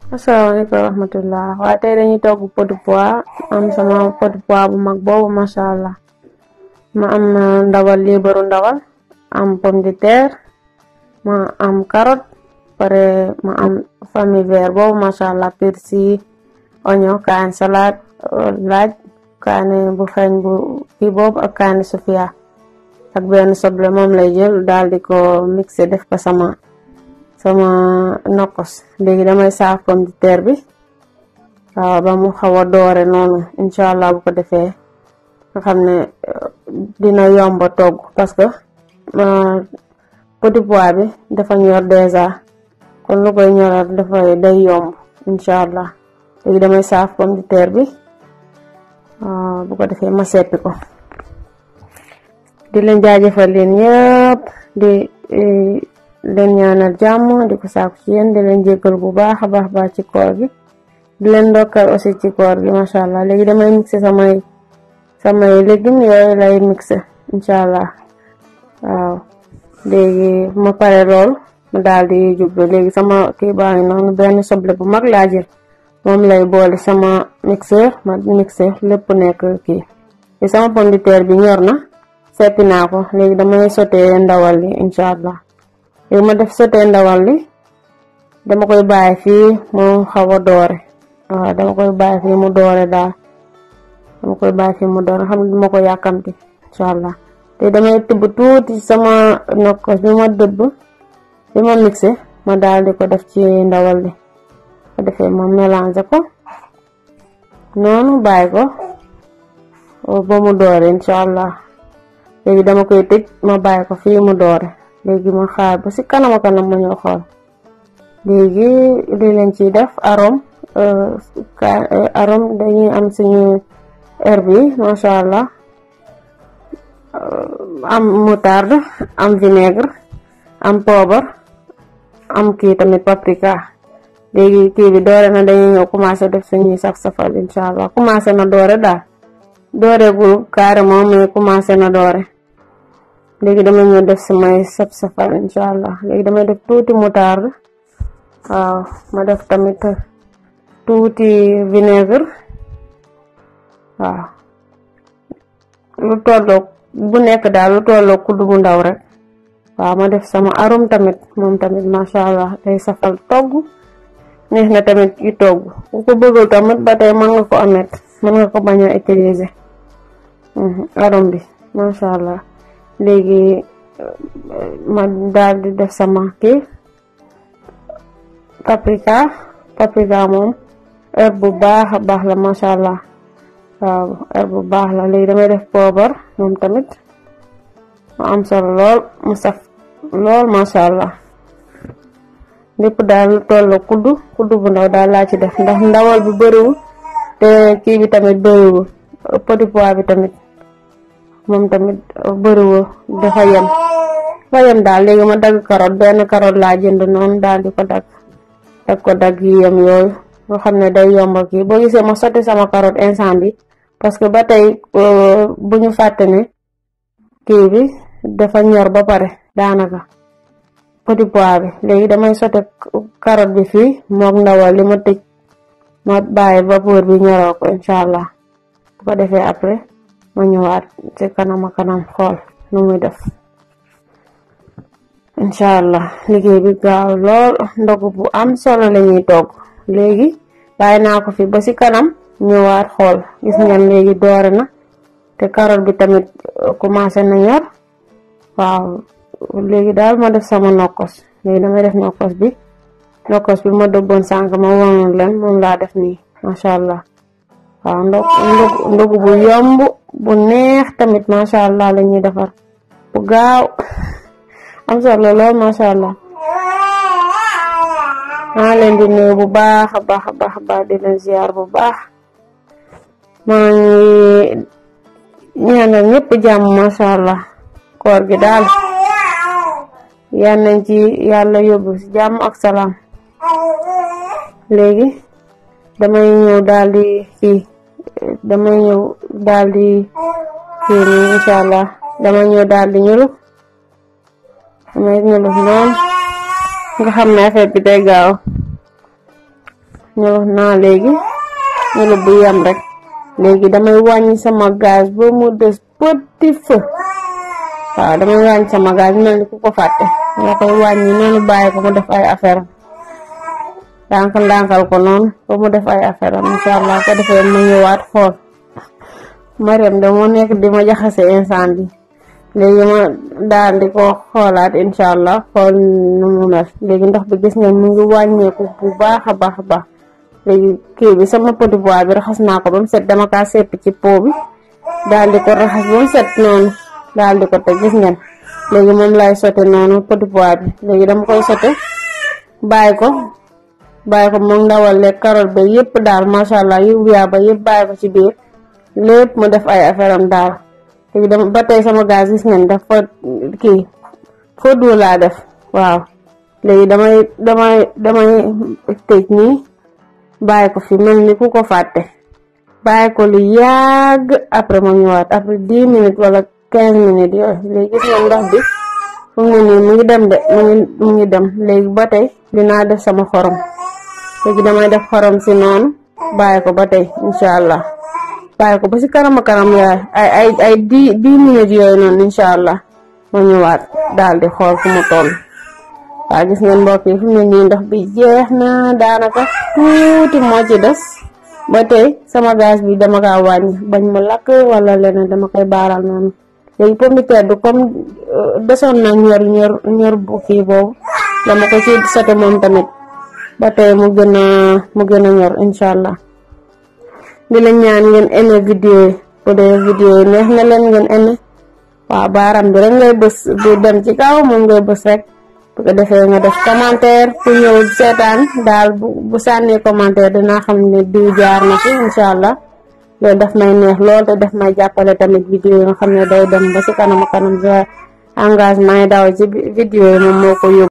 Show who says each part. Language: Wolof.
Speaker 1: Assalamualaikum warahmatullah. Waa tey dañuy togg pot de pois. Am sama pot de pois bu mag boobu mashallah. Ma am ndawal libaru ndawal, am pomme de terre, ma am carotte, pare ma am famille vert boobu mashallah, persil, oignon, kaane salade, laaj, kaane bu xeeñ bu kii boobu ak kaane sofia ak benn soble moom lay jël daal di ko mixé def ko sama nokkos. Léegi damay saaf pomme de terre bi waaw ba mu xaw a doore noonu inshallah. Bu ko defee nga xam ne dina yomba togg parce que petit pois bi dafa ñor déjà, kon lu koy ñoral day yomb inshallah. Léegi damay saaf pomme de terre bi bu ko defee ma seppi ko. Di leen jaajëfal leen ñëpp, di leen ñaanal jàmm, di ko saaku ci yéen, di leen jéggal bu baax a baax ci koor gi, di leen ndokkal aussi ci koor gi mashallah. Léegi damay mixé samay légumes yooyu lay mixé inshallah. waaw léegi ma pare lool ma daal di jublu. Léegi sama kii baa ngi noonu, benn soble bu mag laa jël moom lay boole sama mixeur, ma mixé lépp nekk kii. te sama pomme de terre bi ñor na, seppi naa ko. léegi damay sauté ndawal li inshallah. léegi ma def sauté ndawal li, dama koy bàyyi fii mu xaw a doore. waaw dama koy bàyyi fii mu doore daal, dama koy bàyyi fii mu doore, xam ne duma ko yàkkamti inshallah. te damay tibb tuuti sama nokkos bi ma dëbb bi ma mixé, ma daal di ko def ci ndawal li. ko defee ma mélanger ko noonu, bàyyi ko ba mu doore inshallah. léegi dama koy tëj, ma bàyyi ko fii mu doore. léegi ma xaar ba ci kanam ma ñëw xool. léegi li leen ciy def arôme dañuy am suñu herbe yi mashallah. am moutarde, am vinaigre, am poobar, am kii tamit paprika. léegi kii bi doore na, dañuy ñëw commencé def suñuy saf-safal inshallah. commencé na doore daal, dooregul carrément mais commencé na doore. léegi dama ñëw def samay saf-safal inshallah. léegi damay def tuuti moutarde, waaw ma def tamit tuuti vinaigre, waaw lu tolloo bu nekk daal lu tolloo kuddu bu ndaw rek. waaw ma def sama arôme tamit, moom tamit mashallah day safal togg, neex na tamit ci togg. ku ko bëggul tamit ba tey mën nga ko amet, mën nga ko bañ a utiliser arôme bi mashallah. léegi ma daal di def sama kii paprika moom herbe bu baax a baax la mashallah. waaw herbe bu baax la. léegi damay def poobar moom tamit mu am solo lool, mu saf lool mashallah. lépp daal tollu kuddu bu ndaw daal laa ci def, ndax ndawal bi bëriwul te kii bi tamit bëriwul, petit pois bi tamit moom tamit bëriwul, dafa yem daal. léegi ma dagg carotte, benn carotte laa jënd noonu daal di ko dagg yi yem yooyu nga xam ne day yomba kii. boo gisee ma sotti sama carotte instant bi parce que ba tey bu ñu fàtte ne kii bi dafa ñor ba pare daanaka petit pois bi. léegi damay sotti carotte bi fii mook ndawal li ma tëj, ma bàyyi vapeur bi ñoroo ko inshallah. bu ko defee après ma ñëwaat ci kanam xool nu muy def inshallah. liggéey bi gaaw lool, ndogu bu am solo la ñuy togg. léegi bàyyi naa ko fi ba ci kanam, ñëwaat xool. gis ngeen léegi doore na te carotte bi tamit commencé na ñor. waaw léegi daal ma def sama nokkos. léegi damay def nokkos bi ma dëbboon sànq ma wonul leen, moom laa def nii mashallah. waaw ndogu bu yomb bu neex tamit mashallah la ñuy defar, bu gaaw am solo lool mashallah. maa leen di nuyu bu baax a baax di leen ziar bu baax. maa ngi ñaanal ñëpp jàmm mashallah. koor gi daal yal nañ ci yàlla yóbbu ci jàmm ak salaam. léegi damay ñëw daal di kii nii inshallah. damay ñëw daal di ñuluk noonu nga xam ne affaire bi day gaaw. ñolof naa léegi ñolof bu yam rek léegi damay wàññi sama gaz ba mu des petit feu waaw damay wàññi sama gaz mel ni ku ko fàtte nga koy wàññi noonu bàyyi ko mu def ay affaire ndànkal ko noonu ba mu def ay affaire inshallah ko defee ma ñëwaat xool Mariam de moo nekk di ma jaxase instant bi léegi ma daal di ko xoolaat inshallah xool nu mu mel léegi ndox bi gis ngeen mu ngi wàññeeku bu baax a baax léegi kii bi sama petit pois bi raxas naa ko ba mu set dama kaa sepp ci pot bi daal di ko raxas ba mu set noonu daal di ko teg gis ngeen léegi moom lay sote noonu petit pois bi léegi dama koy sote bàyyi ko moom ndawal lekk carotte ba yépp daal mashallah yu yaa ba yépp bàyyi ko ci biir lépp mu def ay affaire am daal léegi dama ba tey sama gaz gis ngeen dafa kii foo laa def waaw léegi damay tëj nii bàyyi ko fi mel ni ku ko fàtte bàyyi ko lu yàgg après ma ñëwaat après 10 minutes wala 15 minutes yooyu léegi gis ngeen ndox bi fu mu ne nii mu ngi dem de mu ngi dem léegi ba tey dinaa def sama xorom léegi damay def xorom si noonu bàyyi ko ba tey inshallah bàyyi ko ba si kanam yaay ay 10 minutes yooyu noonu inshallah ma ñëwaat daal di xool fu mu toll waaw gis ngeen mbokk yi fu mu ne nii ndox bi jeex na daanaka tuuti moo ci des ba tey sama gaz bi dama kaa wàññi bañ mu lakk wala leneen dama koy baaral noonu léegi pomme de terre bi comme desoon na ñor bu kii boobu dama ko ci sote moom tamit ba tey mu gën a ñor inshallah di la ñaan ngeen aimé vidéo yi bu dee vidéo yi neex na leen ngeen aimé waaw baaram bi rek ngay bës bu dem ci kaw moom ngay bës rek bu ko defee nga def commentaire ku ñëw seetaan daal bu sànnee commentaire dinaa xam ne diw jaar na fi inshallah loolu daf may neex lool te daf may jàppale tamit vidéo yi nga xam ne day dem ba ci kanam engagement yi daw ci vidéo yi moom moo ko yóbbu